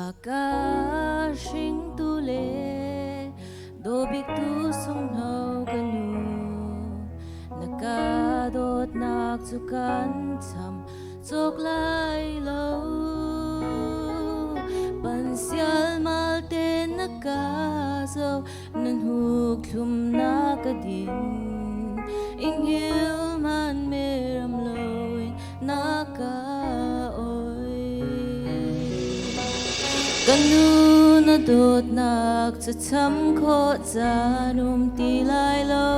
A ka hringtu le dawbiktu sunghno ka nu, na ka dawtnak cu kan cham cawk lai lo. Pansial mal te na ka zo, na hnuk thlum na ka din. Inghil man meram loin na ka oi. Ka nu na dawtnak cu cham khawh caan um ti lai lo.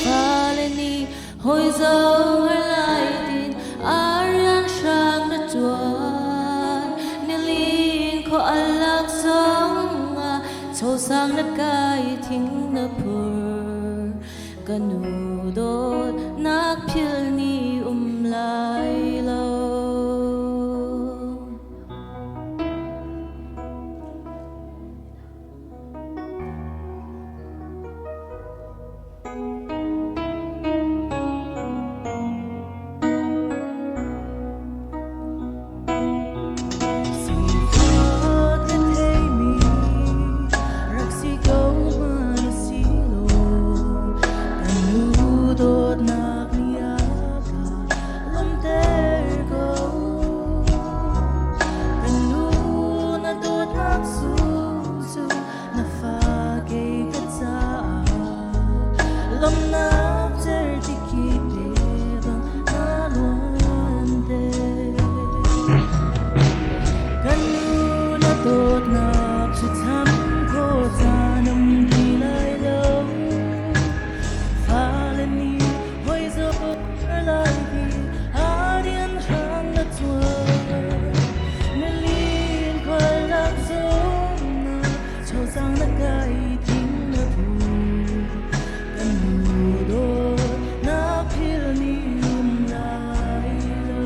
Fale nih hawi zoh har lai tin arian hrang na ṭuan. Nilin khua al lak zong ah chosang na kai thing na phur. Ka nu dawtnak philh ni um lai lo. Sifak na theimi rak si ko hmanh si law, kan nu dawtnak nih a ka lawmhter ko. Kan nu na dawtnak sung cu na fa kei ka caah lawmhnak cerhti kip le bang na luanter. Kan nu na dawtnak cu cham khawh caan um ti lai lo. Fale nih hawi zoh lai hi arian hrang na tuar. Nilin khualak zong na chosang na kai thing na phu. Kan nu dawtnak phil ni um lai lo.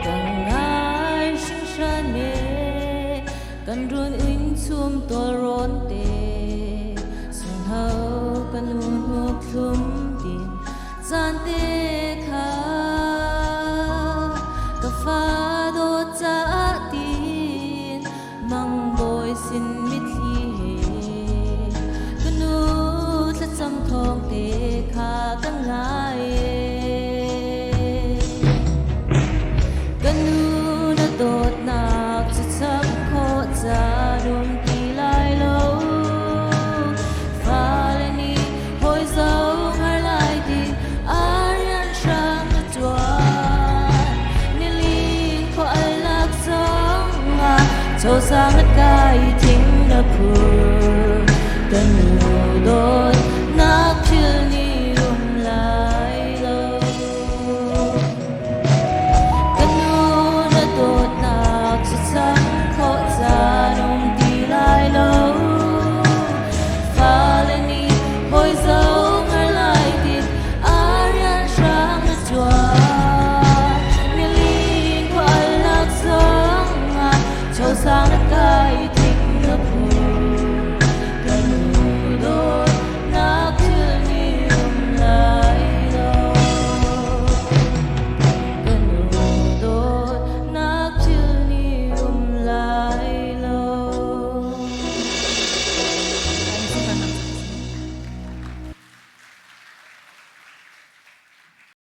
Ka ngai hringhran e, kan run inn chum tawlrawn te, sunghno ka nu hnuk thlum tin caan te kha ka fa dawt caah tin mangbawi sin mitthli he ka nu thlacam thawng te kha ka ngai e. Ka nu na dawtnak cu cham khawh caan um ti lai lo. Fale nih hawi zoh har lai ti arian hrang na ṭuan. Nilin khua al lak zongah chosang na kai thing na phur. Ka nu dawtnak thil nih um lai lo. Ka nu na dawtnak cu cham khawh caan um ti lai lo. Fale nih hawi zoh ngar lai tin arian hrang na ṭuan. Nilin khua al lak zongah chosang na